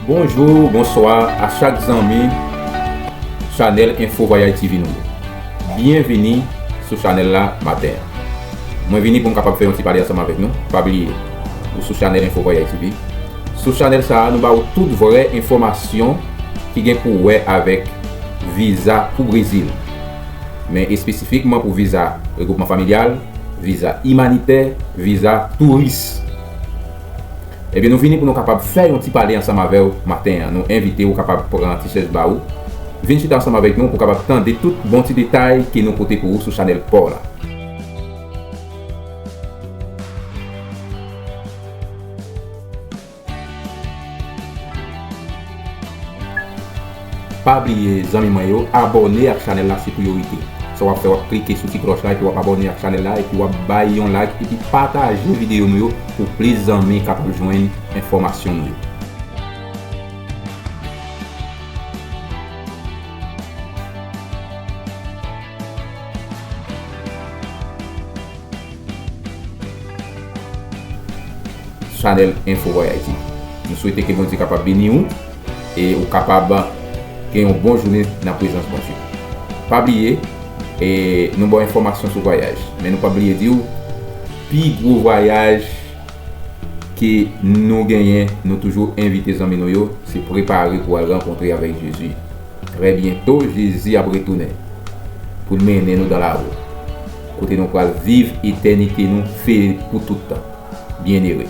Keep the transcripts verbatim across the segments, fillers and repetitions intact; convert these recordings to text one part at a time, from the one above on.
Bonjou, bonswa a chak zanmi chanèl Enfo Vwayaj T V nou yo. Byenvini sou chanèl la maten an. Mwen vini pou m kapab fè yon ti pale ansanm avèk nou. Pa bliye, ou sou chanèl Enfo Vwayaj T V. Sou chanèl sa a, nou ba ou tout vrè enfòmasyon ki gen pou wè avèk viza pou Brezil. Men espesifikman pou viza regwoupman familyal, viza imanitè, viza touris. Ebyen, nou vini pou nou kapab fè yon ti pale ansanm avè w maten an. Nou envite w kapab pran ti chèz ba ou. Vin chita ansanm avèk nou pou w kapab tande tout bon ti detay ke nou pote pou ou sou chanèl pa w la. Pa bliye, zanmi mwen yo, abòne ak chanèl la se priyorite. Sa w ap fè, w ap klike sou ti klòch la epi w ap abòne ak chanèl la epi w ap bay yon like epi pataje videyo nou yo pou plis zanmi kapab jwenn enfòmasyon nou yo. Chanèl Enfo Vwayaj. Nou swete ke Bondye kapab beni ou e ou kapab gen yon bon jounen nan prezans Bondye. Pa bliye, e, nou ba w enfòmasyon sou vwayaj, men nou pa bliye di w, pi gwo vwayaj ke nou genyen, nou toujou envite zanmi nou yo, se prepare pou al rankontre avèk Jezi. Trè byento, Jezi ap retounen pou l mennen nou dan lawo, kote nou pral viv etènite nou fere pou tout tan. Byenere.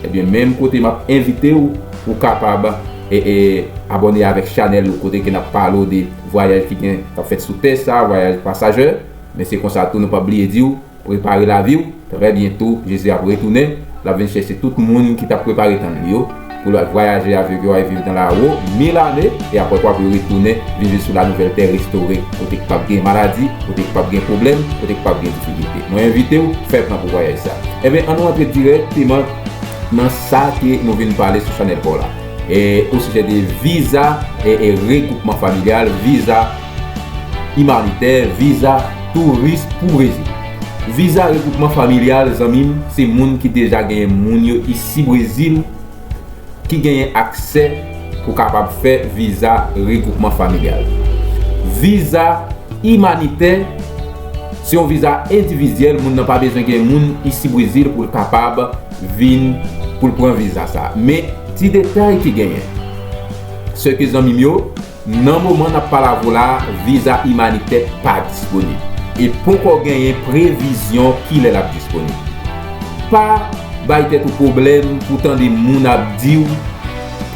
Ebyen, menm kote m ap envite w pou w kapab, e, e, abòne avèk chanèl nou, kote ke n ap pale w de vwayaj ki gen, k ap fèt sou tè sa, vwayaj pasajè. Men se konsa tou, nou pa bliye di w, prepare lavi w, trè byento, Jezi ap retounen, l ap vin chèche tout moun ki t ap prepare tann li yo, pou l al vwayaje avèk yo, al viv nan lawo mil ane, e apre kwa pou yo retounen, vin viv sou la nouvèl tè restore, kote k p ap gen maladi, kote k p ap gen pwoblèm, kote k p ap gen difikilte. Mwen envite w, fè plan pou vwayaj sa. Ebyen, ann nou antre dirèkteman nan sa ke nou vin pale sou chanèl pa w la. E, o sijè de viza, e, e, regwoupman familyal, viza imanitè, viza touris pou Brezil. Viza regwoupman familyal, zanmi m, se moun ki deja genyen moun yo isi Brezil ki genyen aksè pou kapab fè viza regwoupman familyal. Viza imanitè, se yon viza endividyèl, moun nan pa bezwen gen moun isi Brezil pou l kapab vin, pou l pran viza sa. Men, ti detay ki genyen, se ke zanmi m yo, nan moman n ap pale avè w la, viza imanitè pa disponib. E poko genyen previzyon kilè l ap disponib. Pa bay tèt ou pwoblèm pou tande moun ap di w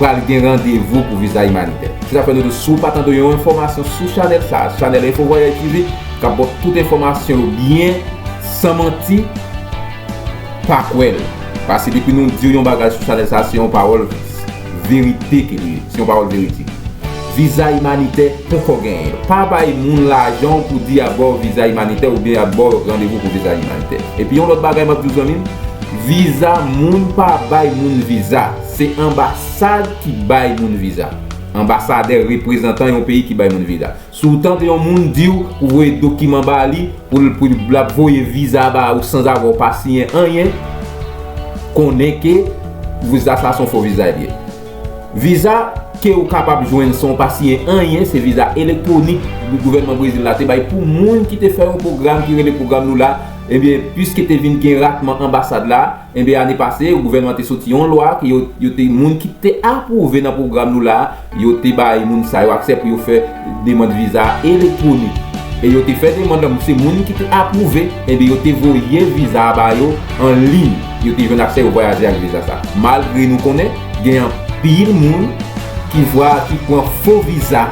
pral gen randevou pou viza imanitè. Se sa fè nou di w, si w pa tande yon enfòmasyon sou chanèl sa, chanèl Enfo Vwayaj T V, k ap ba w tout enfòmasyon yo byen, san manti, pa kwè l. Paske depi nou di w yon bagay sou chanèl sa, se yon pawòl verite ke li ye. Se yon pawòl veridik. Viza imanitè poko genyen. Pa bay moun lajan w pou di y ap ba w viza imanitè oubyen y ap ba w randevou pou viza imanitè. Epi yon lòt bagay m ap di w, zanmi m, viza, moun pa bay moun viza. Se anbasad ki bay moun viza. Anbasadè, reprezantan yon peyi ki bay moun viza. Si w tande yon moun di w pou voye dokiman ba li, pou l, pou l ap voye viza ba ou sanzavè w pa siyen anyen, konnen ke viza sa se yon fo viza li ye. Viza ke ou kapab jwenn san w pa siyen anyen, se viza elektwonik gouvènman Brezil la te bay pou moun ki te fè yon pwogram ki rele pwogram Lula. Ebyen, piske te vin gen ratman anbasad la, ebyen, ane pase, gouvènman te soti yon lwa ke yo, yo te, moun ki te apwouve nan pwogram Lula a, yo te bay moun sa yo aksè pou yo fè demann viza elektwonik. E yo te fè demann lan, se moun ki te apwouve, ebyen, yo te voye viza a ba yo an liy. Yo te jwenn aksè, yo vwayaje ak viza sa. Malgre nou konnen, gen anpil moun ki vwa, ki pran fo viza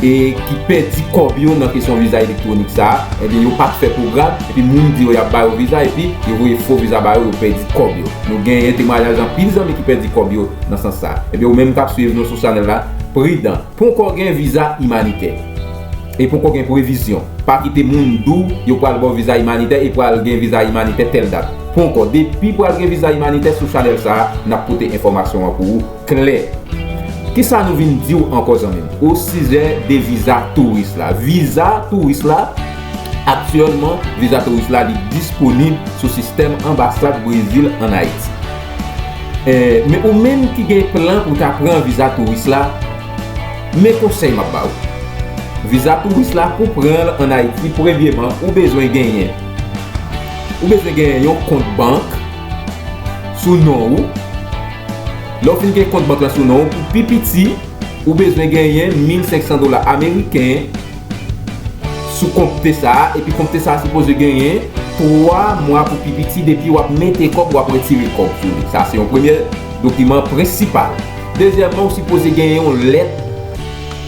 e ki pèdi kòb yo nan kesyon viza elektwonik sa a, ebyen, yo pa t fè pwogram, epi moun di yo y ap ba yo viza, epi yo voye fo viza ba yo, yo pèdi kòb yo. Nou genyen temwayaj anpil zanmi ki pèdi kòb yo nan sans sa a. Ebyen, ou menm k ap swiv nou sou chanèl la, pridan. Poko gen viza imanitè. E poko gen previzyon. Pa kite moun di w yo pral ba w viza imanitè e pral gen viza imanitè tèl dat. Poko. Depi pral gen viza imanitè sou chanèl sa a, n ap pote enfòmasyon an pou ou klè. Kisa nou vin di w ankò, zanmi m? O sijè de viza touris la. Viza touris la, aktyèlman, viza touris la, li disponib sou sistèm anbasad Brezil ann Ayiti. Eh, men ou menm ki gen plan pou ta pran viza touris la, men konsèy m ap ba ou. Viza touris la, pou pran l ann Ayiti, premyeman, ou bezwen genyen, ou bezwen genyen yon kont bank sou non ou. Lè w fin gen kont bank la sou non ou, pou pi piti, ou bezwen genyen mil senk san dola ameriken sou konpte sa a, epi konpte sa a sipoze genyen twa mwa pou pi piti depi w ap mete kòb, w ap retire kòb sou li. Sa se yon premye dokiman prensipal. Dezyèmman, ou sipoze genyen yon lèt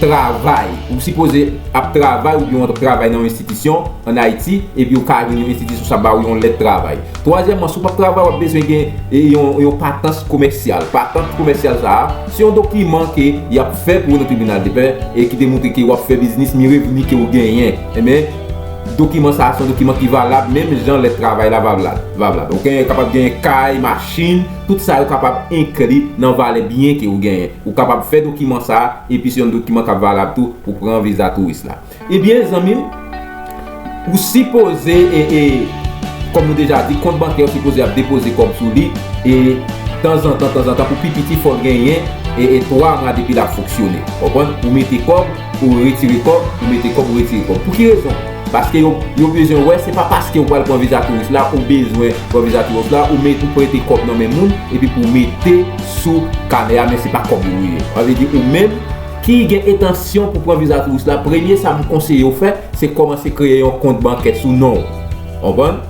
travay. Ou sipoze ap travay oubyen w ap travay nan yon enstitisyon ann Ayiti, epi ou ka jwenn yon enstitisyon sa ba ou yon lèt travay. Twazyèmman, si w p ap travay, w ap bezwen gen, e, yon, yon patans komèsyal. Patans komèsyal sa a, se yon dokiman ke y ap fè pou ou nan tribinal de pè e ki demontre ke w ap fè biznis, men revni ke w genyen. Ebyen, dokiman sa a se yon dokiman ki valab, menm jan lèt travay la valab. Valab. Ou gen, kapab gen kay, machin, tout sa yo kapab enkli nan valè byen ke w genyen. Ou kapab fè dokiman sa a, epi se yon dokiman k ap valab tou pou pran viza touris la. Ebyen, zanmi m, ou sipoze, e, e, kòm nou deja di, kont bankè ou sipoze ap depoze kòb sou li, e, tanzantan, tanzantan, pou pi piti, fò l genyen, e, e, twa mwa depi l ap fonksyone. Konprann? Ou mete kòb, ou retire kòb, ou mete kòb, ou retire kòb. Pou ki rezon? Paske yo, yo bezwen wè, se pa paske ou pral pran viza touris la, ou bezwen pran viza touris la, ou met, ou prete kòb nan men moun, epi pou mete sou kanè a, men se pa kòb ou ye. Sa vle di, ou menm, ki gen entansyon pou pran viza touris la, premye sa m konseye w fè, se kòmanse kreye yon kont bankè sou non w. Konprann?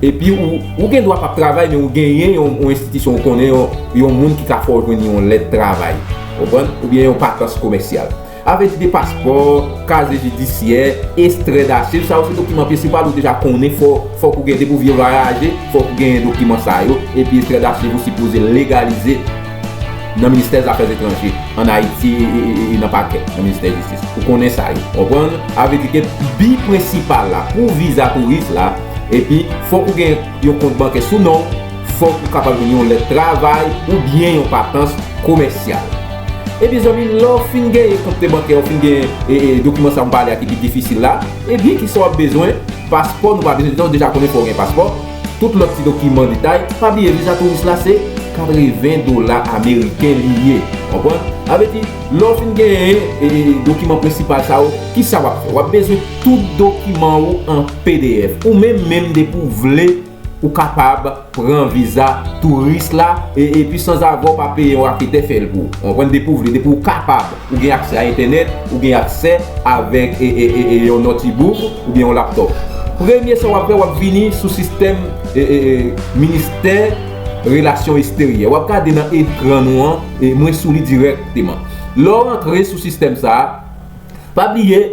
Epi ou, ou gen dwa p ap travay, men ou genyen yon, yon enstitisyon ou konnen, yon, yon moun ki ka fè w jwenn yon lèt travay. Konprann? Oubyen yon patans komèsyal. Avèti de paspò, kazye jidisyè, ekstrè dachiv, sa yo se dokiman prensipal ou deja konnen, fò, fòk ou gen, depi w vle vwayaje, fòk ou genyen dokiman sa yo, epi ekstrè dachiv ou sipoze legalize nan ministè zafè etranje, ann Ayiti, e, e, e, e nan pakè, nan ministè jistis. Ou konnen sa yo. Konprann? Avèti ke bi prensipal la pou viza touris la, epi fòk ou gen yon kont bankè sou non w, fòk ou kapab jwenn yon lèt travay oubyen yon patans komèsyal. Epi zanmi, lè w fin genyen kont bankè, w fin genyen, e, e, dokiman sa m pale a ki pi difisil la, ebyen, kisa w ap bezwen? Paspò, nou pa bezwen di, nou deja konnen fò w gen paspò. Tout lòt ti dokiman detay, pa bliye viza touris la se katreven dola ameriken li ye. Konprann? Avèti, lè w fin genyen, e, e, dokiman prensipal sa yo, kisa w ap fè? W ap bezwen tout dokiman ou an P D F. Ou menm, menm depi w vle, ou kapab pran viza touris la, e, epi sanzavwa w pa peye yon raketè fè l pou ou. Konprann? Depi w vle, depi w kapab, ou gen aksè a entènèt, ou gen aksè avèk, e, e, e, e, yon notebook oubyen yon laptop. Premye sa w ap fè, w ap vini sou sistèm, e, e, e, ministè relasyon eksteryè. W ap gade nan ekran nou an, e mwen sou li dirèkteman. Lè w rantre sou sistèm sa a, pa bliye,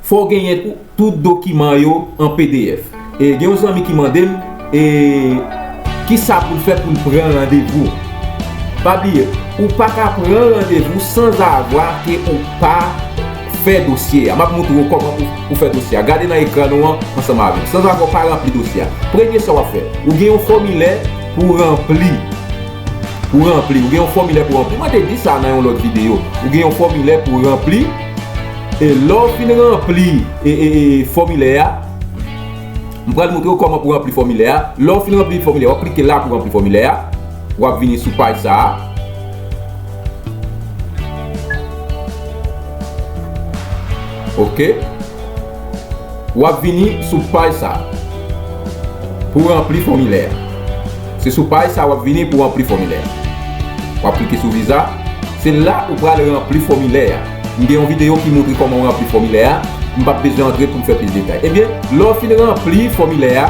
fò w genyen tou- tout dokiman yo an P D F. E gen yon zanmi ki mande m, e, kisa pou l fè pou l pran randevou. Pa bliye, ou pa ka pran randevou sanzavwa ke ou pa fè dosye a. M ap montre w kòman pou, pou fè dosye a. Gade nan ekran nou an ansanm avè m. Sanzavwa w pa ranpli dosye a. Premye sa w ap fè, ou gen yon fòmilè pou ranpli. Pou ranpli, ou gen yon fòmilè pou ranpli. Mwen te di sa nan yon lòt videyo. Ou gen yon fòmilè pou ranpli. E lè w fin ranpli, e, e, e, fòmilè a, m pral montre w kòman pou ranpli fòmilè a. Lè w fin ranpli fòmilè a, w ap klike la pou ranpli fòmilè a. W ap vini sou paj sa a. Ok. W ap vini sou paj sa a pou ranpli fòmilè a. Se sou paj sa a w ap vini pou ranpli fòmilè a. W ap klike sou viza. Se la ou pral ranpli fòmilè a. M gen yon videyo ki montre kòman w ranpli fòmilè a. M p ap bezwen antre pou m fè plis detay. Ebyen, lè w fin ranpli fòmilè a,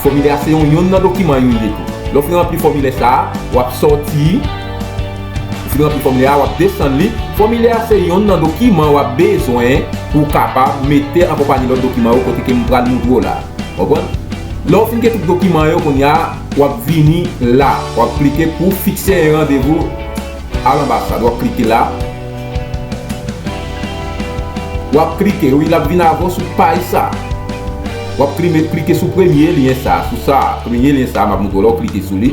fòmilè a se yon, yonn nan dokiman yo ye tou. Lè w fin ranpli fòmilè sa a, w ap sòti. Ou fin ranpli fòmilè a, w ap desann li. Fòmilè a se yonn nan dokiman w ap bezwen pou w kapab mete an konpayi lòt dokiman yo kote ke m pral montre w la. Konprann? Lè w fin gen tout dokiman yo, kounye a, w ap vini la. W ap klike pou fikse yon randevou a lanbasad. W ap klike la. W ap klike, wi, l ap vin avè w sou paj sa. W ap klime-, klike sou premye lyen sa, sou sa, premye lyen sa, m ap montre w la, w klike sou li.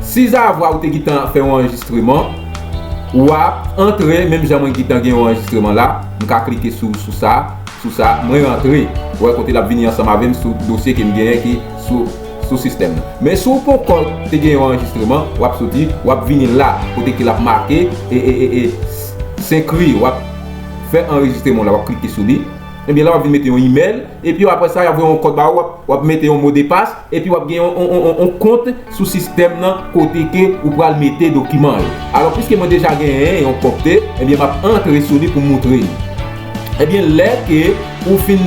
Si zavwa ou te gentan fè yon anrejistreman, w ap antre, menm jan mwen gentan gen yon anrejistreman la, m ka klike sou, sou sa, sou sa, mwen rantre. Ou wè kote l ap vini ansanm avè m sou dosye ke m genyen ki sou, sou sistèm nan. Men si w poko te gen yon anrejistreman, w ap soti, w ap vini la, kote ke l ap make, e, e, e, e, s'inscrire, w ap fè anrejistreman w la, w ap klike sou li. Ebyen, la w ap vin mete yon imèl, epi apre sa, y ap voye yon kòd ba ou, w ap, w ap mete yon modepas, epi w ap gen yon, yon, yon, yon, yon kont sou sistèm nan kote ke ou pral mete dokiman yo. Alò, piske mwen deja genyen yon kont, ebyen, m ap antre sou li pou m moutre nou. Ebyen, lè ke ou fin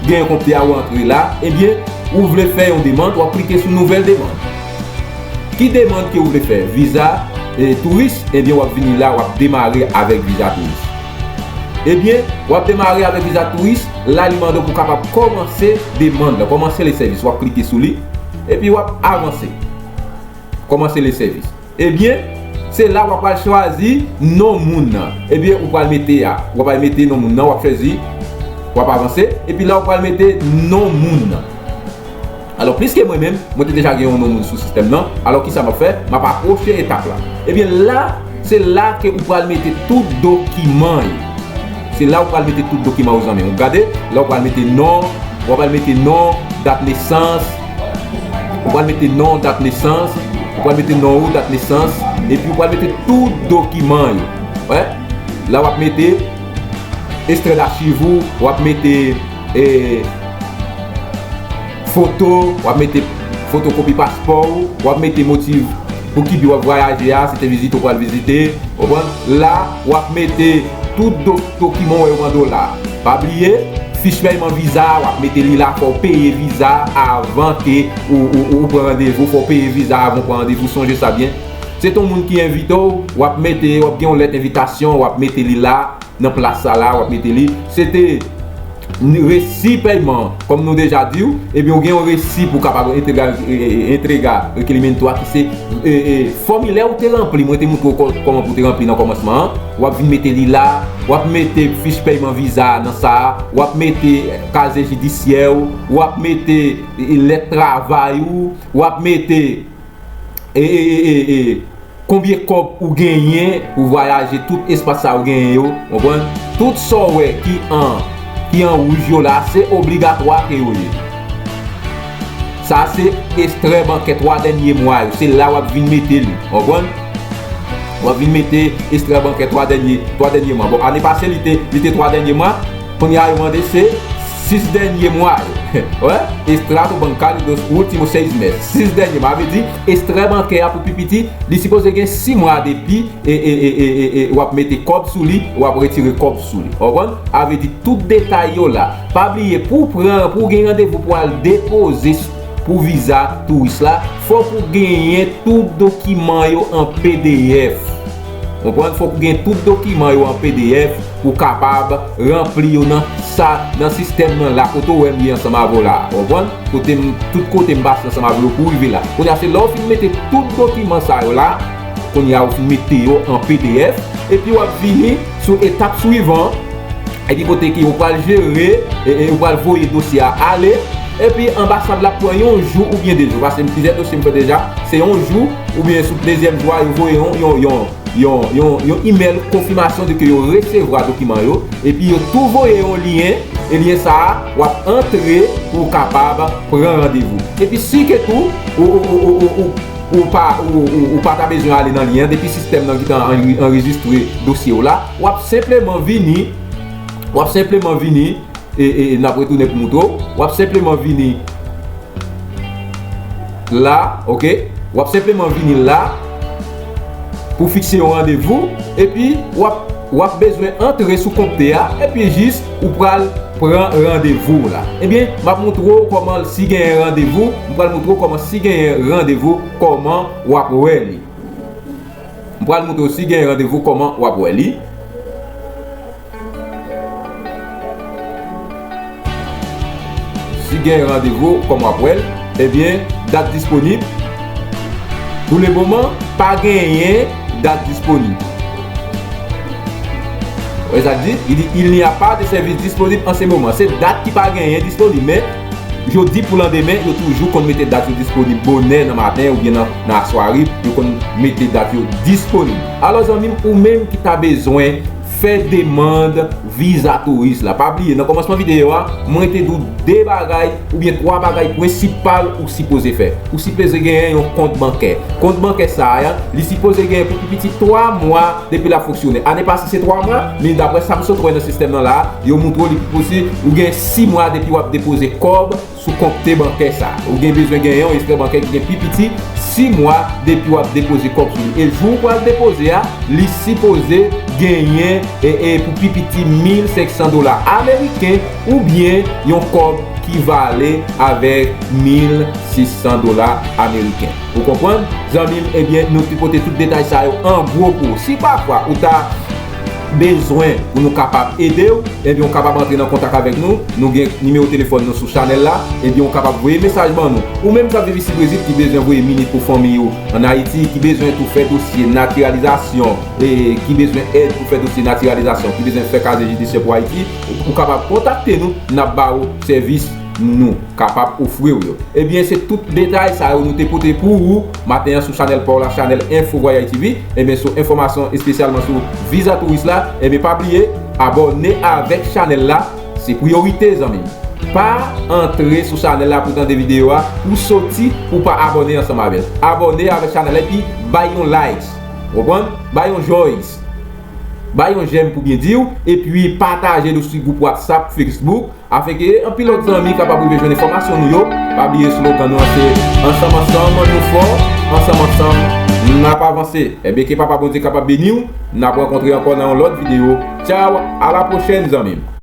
gen yon kont a ou antre la, ebyen, ou vle fè yon demann, w ap klike sou nouvèl demann. Ki demann ke ou vle fè? Viza, e, touris, ebyen, w ap vini la, w ap demare avèk viza touris. Ebyen, w ap demare avèk viza touris, la li mande w pou w kapab kòmanse demann lan, kòmanse le sèvis. W ap klike sou li, epi w ap avanse. Kòmanse le sèvis. Ebyen, se la w ap pral chwazi non moun nan. Ebyen, ou pral mete a. W ap pral mete non moun nan, w ap chwazi, w ap avanse, epi la w pral mete non moun nan. Alò, piske mwen menm, mwen te deja gen yon non moun sou sistèm nan, alò kisa m ap fè? M ap apwoche etap la. Ebyen, la, se la ke ou pral mete tout dokiman yo. Se la ou pral mete tout dokiman ou zanmi. Ou gade, la ou pral mete non, ou pral mete non, dat nesans, ou pral mete non, dat nesans, ou pral mete non ou, dat nesans, epi ou pral mete tout dokiman yo. Wè, la w ap mete ekstrè dachiv ou, w ap mete, e, foto, w ap mete fotokopi paspò ou, w ap mete motiv pou ki bi w ap vwayaje a, si te vizite ou pral vizite, konprann? La, w ap mete tout do-, dokiman w yo mande w la. Pa bliye, fich pèyman viza a, w ap mete li la, fò w peye viza avan ke ou, ou, ou, ou pran randevou, fò w peye viza avan w pran randevou, sonje sa byen. Se te yon moun ki envite w, w ap mete, w ap gen yon lèt envitasyon, w ap mete li la, nan plas sa la, w ap mete li. Se te resi pèyman, kòm nou deja di w, ebyen, ou gen yon resi pou w kapab entrega, e, e, entrega rekerimento a, ki se, e, e, fòmilè ou te ranpli, mwen te moutre w kò-, kòman pou w te ranpli nan kòmansman an. W ap vin mete li la, w ap mete fich pèyman viza a nan sa a, w ap mete kazye jidisyè ou, w ap mete, e, e, lèt travay ou, w ap mete e, e, e, e, e, konbyen kòb ou genyen pou vwayaje, tout espas sa ou genyen yo, konprann? Tout sa w wè ki an, ki an wouj yo la, se obligatwa ke yo ye. Sa se ekstrè bankè twa dènye mwa yo, se la w ap vin mete li, konprann? W ap vin mete ekstrè bankè twa dènye, twa dènye mwa. Bon, ane pase, li te, li te twa dènye mwa. Kounye a, yo mande se sis dènye mwa yo. Wè, extrato bancário dos últimos seis meses. Sis dènye mwa. Sa vle di, ekstrè bankè a pou pi piti, li sipoze gen sis mwa depi, e, e, e, e, e, e, w ap mete kòb sou li, w ap retire kòb sou li. Ou konprann? Sa vle di, tout detay yo la. Pa bliye, pou w pran, pou w gen randevou pou w al depoze pou viza touris la, fòk ou genyen tout dokiman yo an P D F. Konprann? Fòk ou gen tout dokiman yo an P D F pou w kapab ranpli yo nan sa, nan sistèm nan la, kote w wè m ye ansanm avè w la. Konprann? Kote m, tout kote m pase ansanm avè w pou rive la. Kounye a, se lè w fin mete tout dokiman sa yo la, kounye a, ou fin mete yo an P D F, epi w ap vini sou etap swivan, epi kote ke ou pral jere, e, e ou pral voye dosye a ale, epi anbasad la pran yon jou oubyen de jou, paske plizyè dosye m fè deja, se yon jou, oubyen sou dezyèm jou a, yo voye yon, yon, yon, yon, yon, yon imèl konfimasyon de ke yo resevwa dokiman yo, epi yo tou voye yon lyen, e lyen sa a, w ap antre pou w kapab pran randevou. Epi si ke tou, ou, ou, ou pa, ou, ou, ou pa ta bezwen ale nan lyen an, depi sistèm nan gentan anre-, anrejistre dosye w la, w ap senpleman vini, w ap senpleman vini, e, e, e n ap retounen pou moutre w, w ap senpleman vini la, oke? W ap senpleman vini la pou fikse yon randevou, epi w ap, w ap bezwen antre sou konpte a, epi jis ou pral pran randevou w la. Ebyen, m ap moutre w kòman si genyen randevou, m pral moutre w kòman si genyen randevou, kòman w ap wè li. M pral moutre w si genyen randevou, kòman w ap wè li. Si gen randevou, kòman w ap wè l? Ebyen, dat disponib. Pou le moman, pa genyen dat disponib. Wè sa k di? Li di, il n'y a pas de service disponible en ce moment. Se dat ki pa genyen disponib, men jodi pou landemen, yo toujou konn mete dat yo disponib bonè nan maten oubyen nan, nan aswari, yo konn mete dat yo disponib. Alò, zanmi m, ou menm ki ta bezwen Fè demann viza touris la. Pa bliye, nan kòmansman videyo a, mwen te di w de bagay oubyen twa bagay prensipal ou sipoze fè. Ou sipoze genyen yon kont bankè. Kont bankè sa a, li sipoze genyen pou pi piti twa mwa depi l ap fonksyone. Ane pase se twa mwa, men daprè sa m sot wè nan sistèm nan la, yo montre w li pi posib ou gen sis mwa depi w ap depoze kòb sou kont bankè sa. Ou gen bezwen genyen yon ekstrè bankè ki gen pi piti sis mwa depi w ap depoze kòb sou li. E jou ou pral depoze a, li sipoze genyen e, e pou pi piti mil senk san dola ameriken oubyen yon kòb ki vale avèk mil sis san dola ameriken. Ou konprann? Zanmi m, ebyen, nou te pote tout detay sa yo an gwo pou ou. Si pafwa ou ta bezwen pou nou kapab ede w, ebyen, ou kapab antre nan kontak avèk nou. Nou gen nimewo telefòn nou sou chanèl la. Ebyen, ou kapab voye mesaj ban nou. Ou menm k ap viv isi Brezil, ki bezwen voye minit pou fanmi ou ann Ayiti, ki bezwen tou fè dosye natiralizasyon, e ki bezwen èd pou fè dosye natiralizasyon, ki bezwen fè kaziye jidisyè pou Ayiti, ou kapab kontakte nou, n ap ba ou sèvis nou kapab ofri w yo. Ebyen, se tout detay sa yo nou te pote pou ou maten an sou chanèl pa w la, chanèl Info Vwayaj T V. Ebyen, sou enfòmasyon espesyalman sou viza touris la, ebyen, pa bliye, abòne avèk chanèl la, se priyorite, zanmi m. Pa antre sou chanèl la pou tande videyo a, pou soti, pou pa abòne ansanm avè l. Abòne avèk chanèl la, epi bay yon likes. Ou konprann? Bay yon joys. Bay yon j'aime pou byen di w, epi pataje l sou gwoup WhatsApp, Facebook, afenke anpil lòt zanmi kapab rive jwenn enfòmasyon nou yo. Pa bliye slogan nou an se: ansanm ansanm nou fò, ansanm ansanm n ap avanse. Ebyen, ke Papa Bondye kapab beni w. N ap rankontre ankò nan yon lòt videyo. Tchaw, a la pwochèn, zanmi m.